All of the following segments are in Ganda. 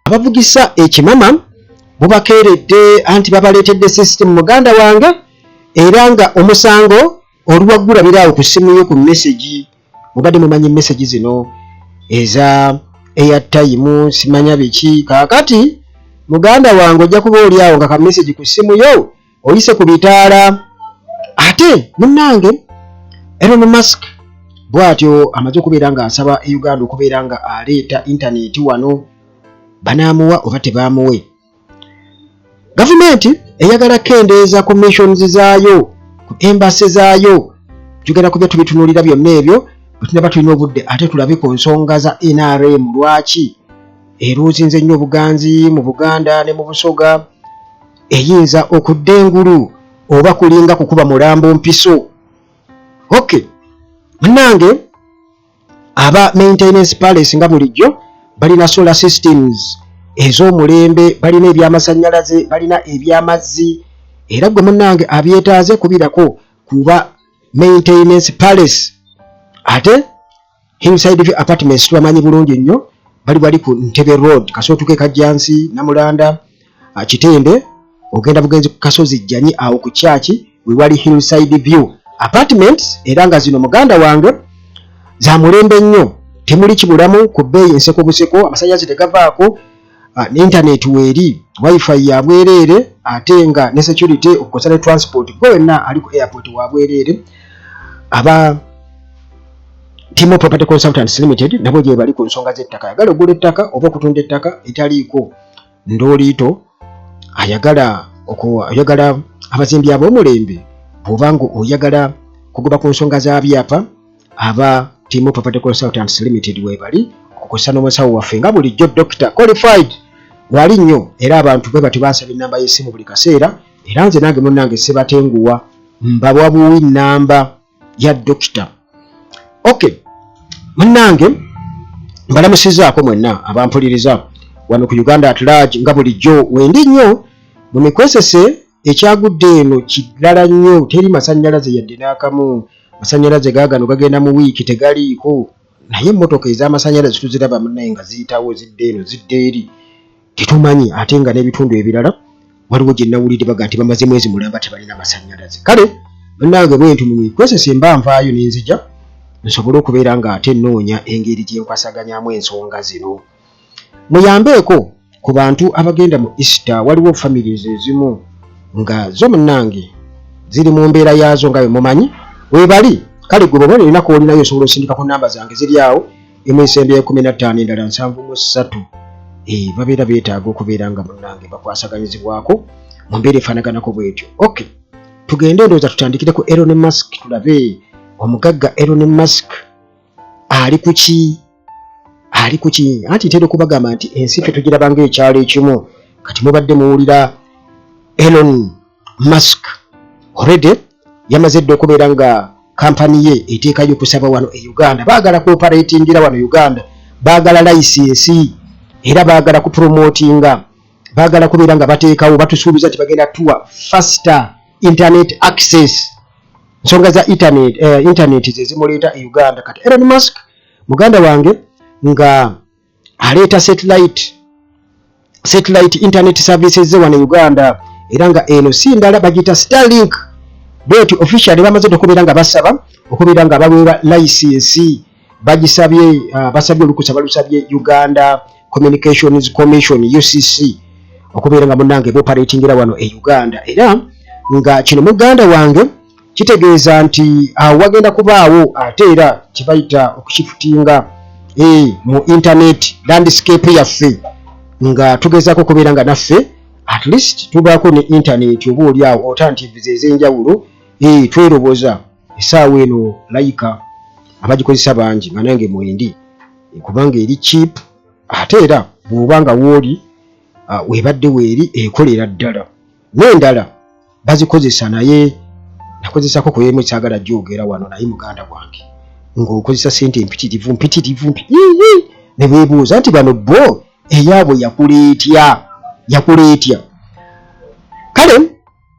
Abavugisa ekimama bubakeeredde anti babaleetedde system, muganda wange, era nga omusango oluwaggulabiraawo ku ssimu yo ku message. Mubadde mumanyi message zino eza airtime, simanya biki. Kaakati muganda wange, ojja kuba oli awo nga ka message ku ssimu yo oyise ku bitaala. Ate munnange, Elon Musk bw'atyo amaze okubeera ng'asaba e Uganda okubeera nga aleeta intaneti wano. Banaamuwa oba tebaamuwe? Gavumenti eyagala kendeeza ku missions zaayo, ku embassy zaayo. Tugenda kubya tubitunuulira byonna ebyo bwe tunaba tulina obudde. Ate tulabe ku nsonga za NRM, lwaki eruuzinze nnyo obuganzi mu Buganda ne mu Busoga. Eyinza okudda engulu oba kulinga kukuba mulambo mpiso? Okay, munnange, aba Maintenance Palace nga bulijjo balina solar systems ez'omulembe, balina ebyamasannyalaze, balina ebyamazzi. Era gwe munnange abyetaaze, kubirako kuba Maintenance Palace. Ate Hillside View Apartments tubamanyi bulungi nnyo, bali wali ku Ntebe Road, kasootuke Kajjansi, Namulanda, Kitende, ogenda bugenzi ku kasozi Jjanyi awo ku kyaki wewali Hillside View Apartments. Era nga zino, muganda wange, za mulembe nnyo, temuli kibulamu, ku bbeeyi enseko buseko. Amasannyalaze tegavaako, ne internet weeri, WiFi ya bwereere, ate nga ne security okukozesa ne transport gwe wenna ali ku airport wa bwereere. Aba Timo Property Consultants Limited nabo gye bali ku nsonga z'ettaka. Ayagala ogula ettaka oba okutunda ettaka etaliiko ndooliito, ayagala oyagala abazimbi ab'omulembe, bw'oba nga oyagala kugoba ku nsonga za byapa, aba Timo Property Consultants Limited weebali okukozesa. N'omusawo waffe nga bulijjo, doctor qualified, wali nnyo. Era abantu bwe batyo bansaba ennamba y'essimu buli kaseera, era nze nange munnange sebatenguwa, mbawa buwi nnamba ya dokita. Okay, munnange, mbalamusizaako mwenna abampuliriza wano ku Uganda at Large. Nga bulijjo wendi nnyo mu mikwesese. Ekyagudde eno kirala nnyo, teri masannyalaze yadde n'akamu. Masannyalaze gaagano gagenda mu wiiki tegaliiko, naye emmotoka ez'amasannyalaze tuziraba munnaye nga ziyitawo, zidda eno, zidda eri, tetumanyi. Ate nga n'ebitundu ebirala waliwo gye nawulidde baga nti bamaze mwezi mulamba tebalina masannyalaze. Kale munnange, bwe nti mu mikwesese mba nvaayo ne nzija nsobole okubeera nga ate nnoonya engeri gye nkwasaganyamu ensonga zino. Muyambeeko ku bantu abagenda mu Easter. Waliwo families ezimu nga zo munnange ziri mu mbeera yaazo nga bwe mumanyi webali. Kale gwe bw'oba olinaku olinayo, osobola osindika ku namba zange ziri awo, emu esembyeyo 15, endala 73. Babeera beetaaga okubeera nga munnange bakwasaganyizibwako mu mbeera efaanaganako bwetyo. Okay, tugende, ndowooza tutandikire ku Elon Musk, tulabe omugagga Elon Musk ali ku ki, ali ku ki. Anti ntera okubagamba nti ensi ffe tugiraba ng'ekyalo ekimu. Kati mubadde muwulira Elon Musk already yamaze dda okubeera nga kampani ye eteekayo okusaba wano e Uganda. Baagala kuoperatingira wano Uganda, baagala license, era baagala kupromotinga, baagala kubeera nga bateekawo. Batusuubiza nti bagenda tuwa faster internet access. Nsonga za internet, internet ze zimuleeta e Uganda. Kati Elon Musk, muganda wange, nga aleeta satellite internet services ze wano e Uganda, era nga eno si ndala, bagiyita Starlink. Bweti officially bamaze okubeera nga basaba okubeera nga baweebwa license. Bagisabye, basabye olukusa, balusabye Uganda Communications Commission, UCC, okubeera nga munnange boperatingira wano e Uganda. Era nga kino, muganda wange, kitegeeza nti awo wagenda kubaawo ate era kyebayita okushiftinga mu internet landscape yaffe, nga tugezaako okubeera nga naffe at least tubaako ne internet oba oli awo alternatives ez'enjawulo. Tweroboza essaawa eno layika abagikozesa bangi, nga nange mwendi, kubanga eri cheap. Ate era bw'oba nga wooli webadde weeri ekolera ddala, n'endala bazikozesa, naye nakozesako ku emu ekyagala gyogera wano. Naye muganda wange, ng'okozesa sente empitirivu mpitirivu, ne beebuuza nti bano bo eyaabwe yakuleetya, yakuleetya. Kale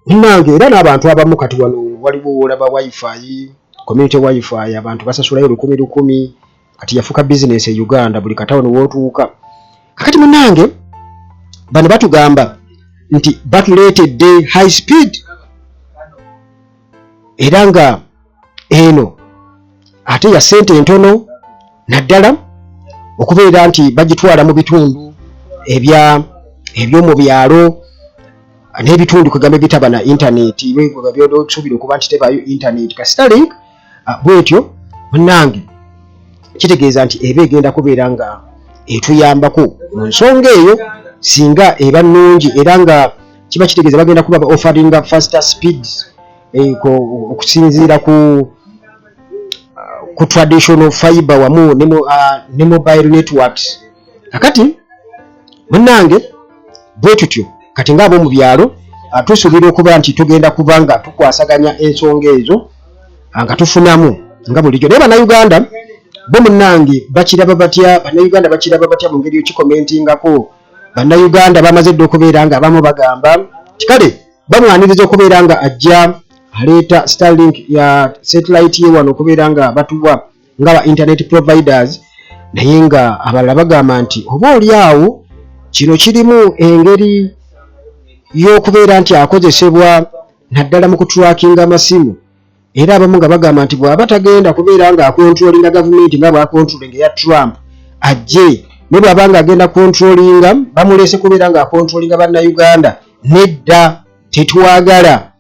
nange era n'abantu abamu kati wano waliwo olaba WiFi, community WiFi, abantu basasulayo lukumi lukumi. Kati yafuuka bizinesi e Uganda, buli katawuni wootuuka. Kakati munange, Bano batugamba nti batuleetedde high speed, era nga eno ate ya ssente entono, naddala okubeera nti bagitwala mu bitundu ebya eby'omu byalo n'ebitundu kwegamba ebitaba na intaneti, byosuubira okuba nti tebaayo intaneti. Ka Starlink bwetyo munnange kitegeeza nti eba egenda kubeera nga etuyambako mu nsonga eyo singa eba nnungi, era nga kiba kitegeeza bagenda kuba ba offeringa faster speeds okusinziira ku traditional fiber wamu ne mobile networks. Kakati munnange, bwe tutyo kati ng'ab'omu byalo tusuubira okuba nti tugenda kuba nga tukwasaganya ensonga ezo nga tufunamu nga bulijjo. Naye Bannayuganda bo munnange bakiraba batya? Bannayuganda bakiraba batya mu ngeri yokikomentingako? Bannayuganda bamaze dda okubeera nga abamu bagamba nti kale bamwaniriza okubeera nga ajja aleeta Starlink ya satellite ye wano okubeera nga batuwa nga ba internet providers, naye nga abalala bagamba nti oba oli awo kino kirimu engeri y'okubeera nti akozesebwa naddala mu kutrackinga amasimu. Era abamu nga bagamba nti bw'aba tagenda kubeera nga akontrolinga gavumenti nga bw'akontrolinga eya Trump, ajje, ne bw'aba nga agenda kontrolinga, bamuleese kubeera nga akontrolinga Bannayuganda, nedda, tetwagala.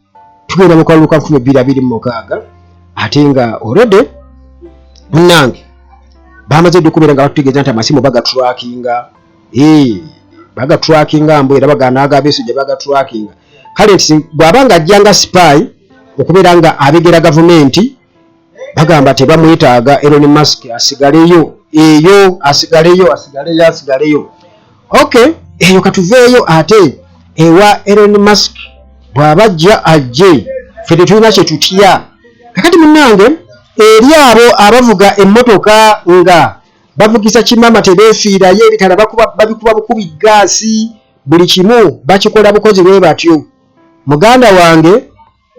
Tugenda mu kalulu ka 2026, ate nga already munnange bamaze dda okubeera nga batutegeeza nti amasimu bagatrackinga, bagatrackinga mbu era bagana agabeesojja bagatrackinga. Kale nti bw'aba nga ajja nga spy okubeera nga abegera gavumenti, bagamba tebamwetaaga. Elon Musk asigaleyo eyo, asigaleyo, asigaleyo, asigaleyo. Okay, eyo katuveeyo ate ewa Elon Musk. Bw'aba ajja, ajje, ffe tetulina kye tutya. Kakati munnange, eri abo abavuga emmotoka nga bavugisa kimama, tebeefiirayo, ebitala babikuba bukubi gaasi, buli kimu bakikola bukozi bwe batyo, muganda wange,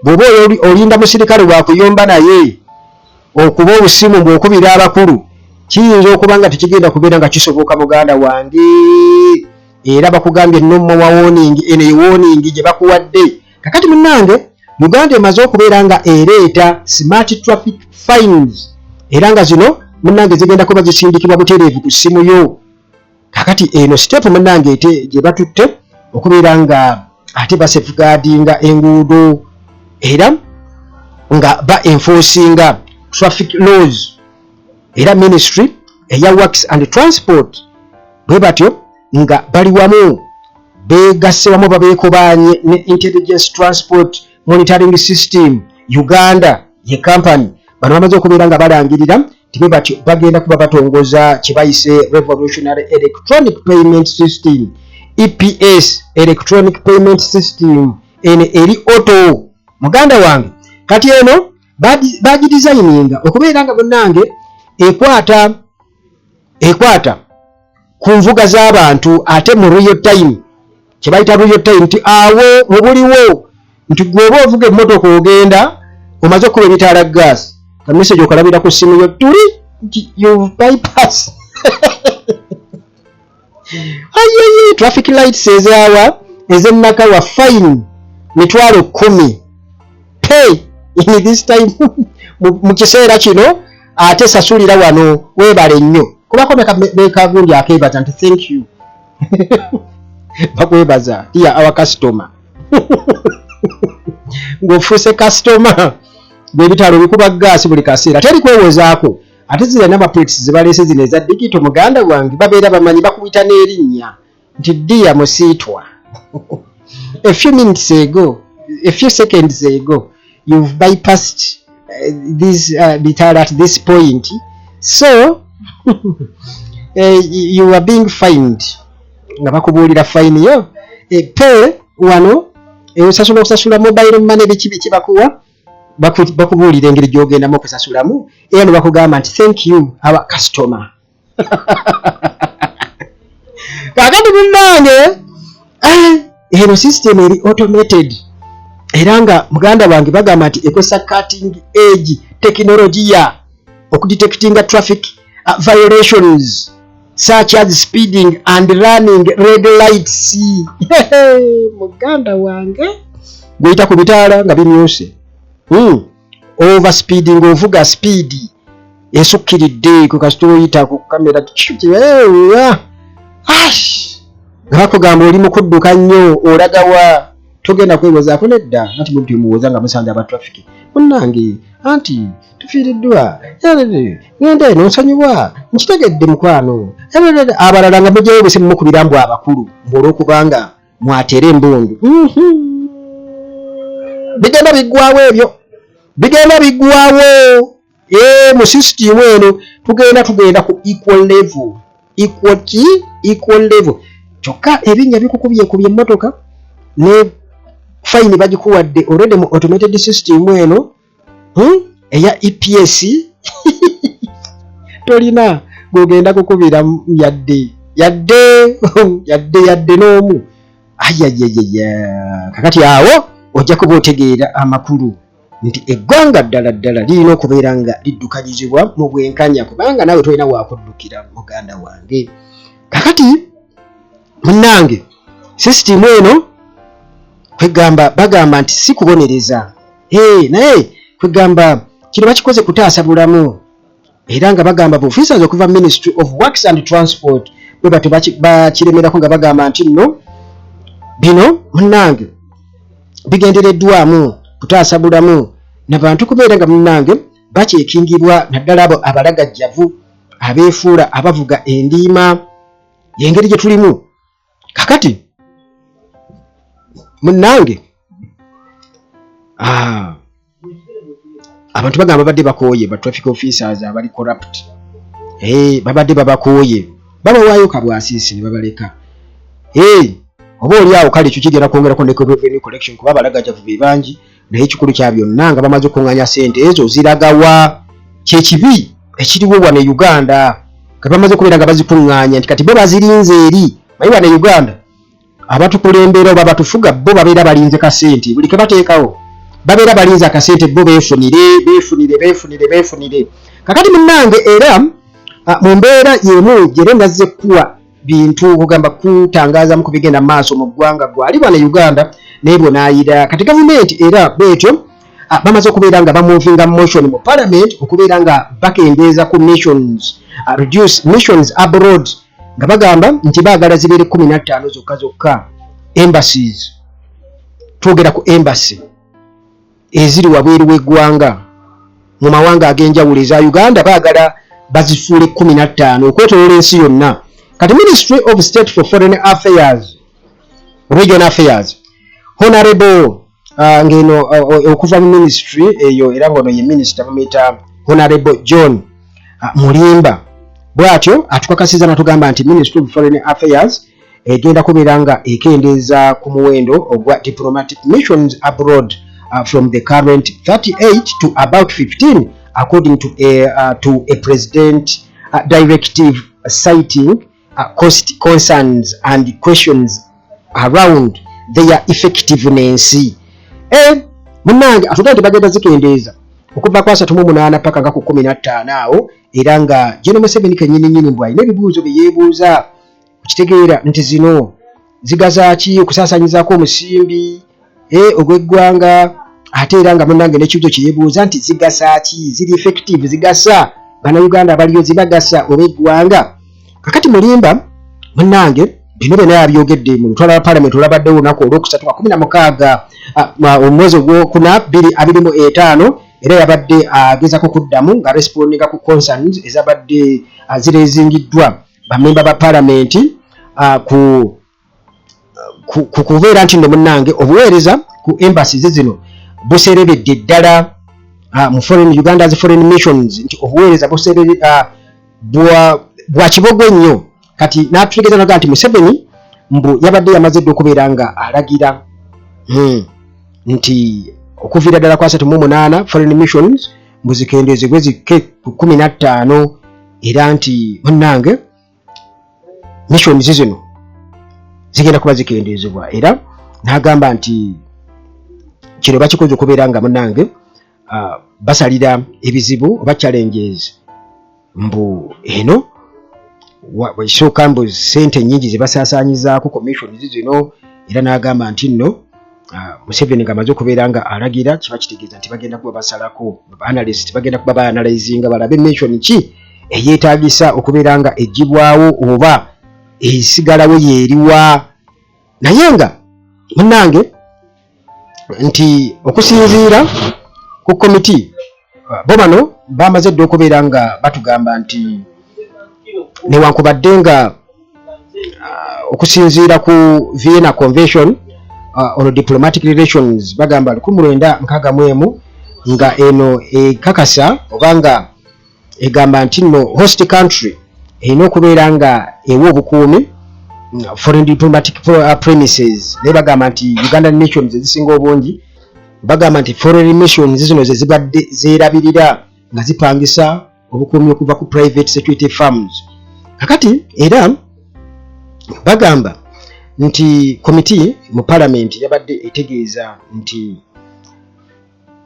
bw'oba olinda musirikale wakuyomba naye okuba obusimu bw'okubira abakulu, kiyinza okuba nga tekigenda kubeera nga kisoboka, muganda wange. Era bakugambye no more warning. Eno ye warning gye bakuwadde. Kakati munnange, Uganda emaze okubeera nga ereeta smart traffic fines, era nga zino munnange zigenda kuba zisindikibwa butereevu ku ssimu yo. Kakati eno step munnange ete gye batutte okubeera nga ate basafeguardinga enguudo era nga ba enforcinga traffic laws. Era ministry eya Works and Transport bwe batyo nga bali wamu, begasse wamu, babeekobaanye ne Intelligence Transport Monitoring System Uganda ye company. Bano bamaze okubeera nga balangirira nti bwe batyo bagenda kuba batongoza kye bayise Revolutionary Electronic Payment System, EPS, Electronic Payment System. Eno eri auto, muganda wange. Kati eno bagidesigninga okubeera nga munnange ekwata ku nvuga z'abantu ate mu real time, kye bayita real time, nti awo mu buliwo nti gwe oba ovuga emmotoka ogenda omaze okukuba ebitaala gas, ka message okalabira ku ssimu yo tuli nti you bypass ayeyi traffic lights ezaawa ez'ennakawa, fine 100,000, pay in this time, mu kiseera kino, ate sasulira wano, weebale nnyo. Kubako bekagundi akeebaza nti thank you, bakwebaza, dear our customer, ng'ofuuse customer bw'ebitaalo bikuba gaasi buli kaseera, teri kwewozaako. Ate zira number plates zebaleese zino eza digital, muganda wange, babeera bamanyi, bakuyita n'erinnya nti dear Musiitwa, a few minutes ago, a few seconds ago, you've bypassed this bitaala at this point, so you are being fined, nga bakubuulira fine yo pay wano, osasula okusasula mobile money, biki biki, bakuwa bakubuulira engeri gy'ogendamu okusasulamu, era ne bakugamba nti thank you, our customer. Kakati munnange, eno system eri automated, era nga muganda wange bagamba nti ekozesa cutting edge technologiya okudetectinga traffic violations. Such as speeding and running red lights. Muganda wange, guyita ku bitaala nga bimyuse. Over speeding, ovuga speed esukkiridde ku kasita oyita ku kamera nga bakugamba oli mu kudduka nnyo, olagawa? Togenda kwewozaako nedda. Anti mwe muwoza nga musanze aba traffic, munnange, anti tufiiriddwa, ngenda eno, nsonyiwa, nkitegedde mukwano. Abalala nga mugyayo obusimu mukubira mbu abakulu, mbu olwokubanga mwatere embundu. Bigenda biggwawo, ebyo bigenda biggwawo. Mu sisitimu eno tugenda ku equal level, equal ki? Equal level. Kyokka ebinnya bikukubyekubye emmotoka ne fine bagikuwadde already mu automated system eno, Eya EPS, tolina gwogenda kukubira yadde yadde yadde yadde n'omu. Ayayayaya, kakati awo ojja kuba otegeera amakulu nti eggwanga ddala ddala lirina okubeera nga liddukanyizibwa mu bwenkanya, kubanga naawe tolina wakuddukira, muganda wange. Kakati munnange, sisitimu eno kwegamba bagamba nti si kubonereza, naye kwegamba kino bakikoze kutaasa bulamu. Era nga bagamba officers okuva Ministry of Works and Transport bwe batyo bakiremerako, nga bagamba nti nno bino munnange bigendereddwamu kutaasa bulamu nabantu kubeera nga munnange bakyekingibwa, naddala abo abalagajjavu abeefuula abavuga endiima. Yengeri gye tulimu kakati munnange. Abantu bagamba babadde bakooye ba traffic officers abali corrupt. Babadde babakooye, babawaayo kabwasiisi ne babaleka. Oba oli awo kale ekyo kigenda kwongerako ne revenue collection, kuba abalagajjavu be bangi. Naye ekikulu kya byonna, nga bamaze okuŋŋaanya ssente ezo ziragawa? Kyekibi ekiriwo wano e Uganda, nga bamaze okubeera nga bazikuŋŋaanya nti kati bo bazirinze eri. Mayi wano e Uganda abatukulembera oba batufuga bo babeera balinze kasente, buli ke bateekawo babeera balinze akasente, bo beefunire, beefunire, beefunire, beefunire. Kakati munnange, era mu mbeera y'emu gyera nazze kuwa bintu okugamba kutangaazamu ku bigenda mu maaso mu ggwanga gwali wano e Uganda naye bwonaayira. Kati gavumenti era bwetyo bamaze okubeera nga bamovinga motion mu parliament okubeera nga bakendeeza ku missions, reduce missions abroad, nga bagamba nti baagala zibeere 15 zokka zokka embassies. Twogera ku embassy eziri wabweru w'eggwanga mu mawanga ag'enjawulo eza Uganda, baagala bazifuule 15 okwetoloola ensi yonna. Kati Ministry of State for Foreign Affairs, Regional Affairs, Honorable ngeno okuva mu ministry eyo, era ngono ye minister bamuyita Honorable John Mulimba, bw'atyo atukakasiza natugamba nti Ministry of Foreign Affairs egenda kubeera nga ekendeeza ku muwendo ogwa diplomatic missions abroad from the current 38 to about 15, according to a president directive, citing cost concerns and questions around their effectiveness. Munnange, atugamba nti bagenda zikendeeza okuva ku 38 paka nga ku 15 awo. Era nga General Museveni kennyini nnyini mbw alina ebibuuzo bye yeebuuza okitegeera nti zino zigazaaki okusaasanyizaako omusimbi ogw'eggwanga. Ate era nga munnange n'ekibuuzo kye yeebuuza nti zigasaaki, ziri effective, zigasa Bannayuganda abaliyo, zibagasa oba eggwanga? Kakati Mulimba munnange bino byonna yabyogedde mu lutwala lwa parliament olwabaddewo olunaku olwokusatu nga 16 omwezi ogwokuna 2025. Era yabadde agezako kuddamu nga respondinga ku concerns ezabadde zirezingiddwa bamemba ba parliament ku kubeera nti nno munnange obuweereza ku embassies zino buserebedde ddala mu foreign Uganda's foreign missions, nti obuweereza bwa kibogwe nnyo. Kati n'atutegeeza naga nti Museveni mbu yabadde yamaze dda okubeera nga alagira nti okuviira ddala ku 38 foreign missions mbu zikendeezebwe zikke ku 15, era nti munnange missions zino zigenda kuba zikendeezebwa. Era n'agamba nti kino bakikoze okubeera nga munnange basalira ebizibu oba challenges mbu eno. Ekisooka mbu ssente nnyingi ze basaasaanyizaako commissions zino, era n'agamba nti nno Museveni ng'amaze okubeera nga alagira, kiba kitegeeza nti bagenda kuba basalako. Analyst bagenda kuba baanalyzinga balabe mission ki eyeetaagisa okubeera nga eggyibwawo oba esigalawo yeeriwa. Naye nga munnange nti okusinziira ku komiti, bo bano bamaze dda okubeera nga batugamba nti newankubadde nga okusinziira ku Vienna Convention on Diplomatic Relations, bagamba 1961, nga eno ekakasa oba nga egamba nti nno host country erina okubeera nga ewa obukuumi foreign diplomatic premises. Naye bagamba nti Ugandan missions ezisinga obungi, bagamba nti foreign missions zino ze zibadde zeerabirira nga zipangisa obukuumi okuva ku private security firms. Kakati era bagamba nti komiti mu parliament yabadde etegeeza nti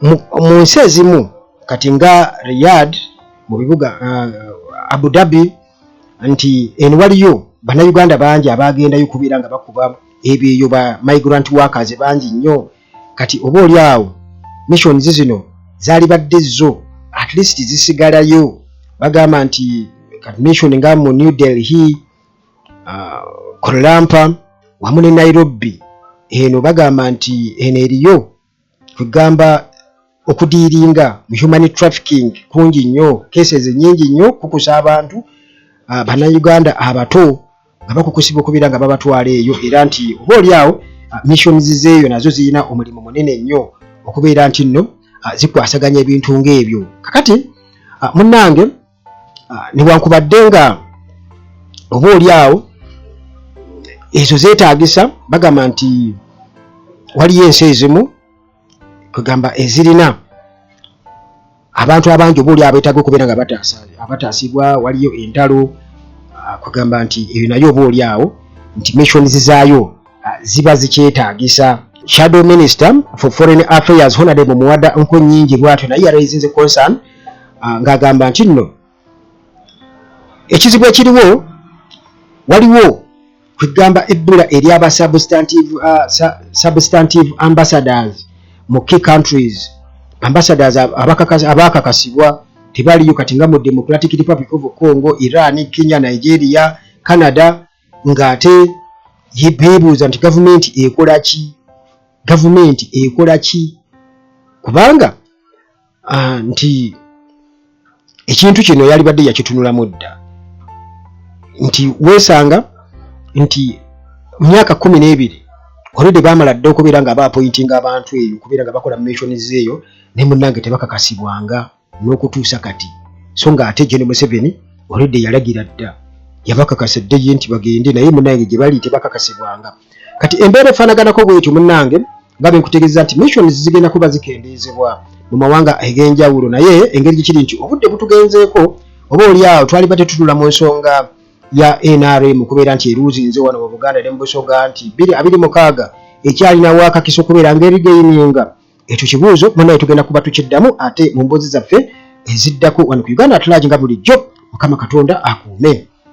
mu nsi ezimu kati nga Riyadh, mu bibuga Abu Dhabi, nti eno waliyo Bannayuganda bangi abagendayo kubeera nga bakuba ebyeyo, ba migrant workers bangi nnyo. Kati oba oli awo missions zino zaali badde zo at least zisigalayo. Bagamba nti kati mission nga mu New Delhi, Kuala Lumpur wamu ne Nairobi, eno bagamba nti eno eriyo kwegamba okudealinga mu human trafficking kungi nnyo, cases nyingi nnyo, kukusa abantu Bannayuganda abato nga bakukusibwa okubeera nga babatwala eyo, era nti oba oli awo missions zeeyo nazo zirina omulimu munene nnyo okubeera nti nno zikwasaganya ebintu ng'ebyo. Kakati munnange, newankubadde nga oba oli awo ezo zeetaagisa, bagamba nti waliyo ensi ezimu kwegamba ezirina abantu abangi oba oli abeetaaga okubeera nga abataasibwa, waliyo entalo, kwegamba nti eyo nayo oba oli awo nti missions zaayo ziba zikyetaagisa. Shadow Minister for Foreign Affairs, Honorable Muwada Nkunyingi, bwatyo naye yaraisinze concern ng'agamba nti nno ekizibu ekiriwo, waliwo kwegamba ebbula eryaba substantive ambassadors mu key countries. Ambassadors abakakasibwa tebaliyo kati nga mu Democratic Republic of Congo, Iran, Kenya, Nigeria, Canada, ng'ate beebuuza nti gavumenti ekola ki? Gavumenti ekola ki? Kubanga nti ekintu kino yalibadde yakitunulamu dda, nti weesanga nti myaka 12 already baamala dda okubeera nga baappointinga abantu eyo okubeera nga bakola missions eyo, ne munnange tebakakasibwanga n'okutuusa kati. So nga ate Gen Museveni already yalagira dda, yabakakasa dde ye nti bagende, naye munnange gye bali tebakakasibwanga. Kati embeera efaanaganako bwetyo, munnange, nga bwe nkutegeeza nti missions zigenda kuba zikendeezebwa mu mawanga ag'enjawulo. Naye engeri gikiri nti obudde butugenzeeko, oba oli awo twaliba tetutunula mu nsonga ya NRM kubeera nti eruuzinze wano mu Buganda ne mu Busoga, nti 2026 ekyalinawo akakisa okubeera ng'erigaininga, ekyo kibuuzo munaye tugenda kuba tukiddamu ate mu mboozi zaffe eziddako wano ku Uganda at Large nga bulijjo. Mukama Katonda akuume.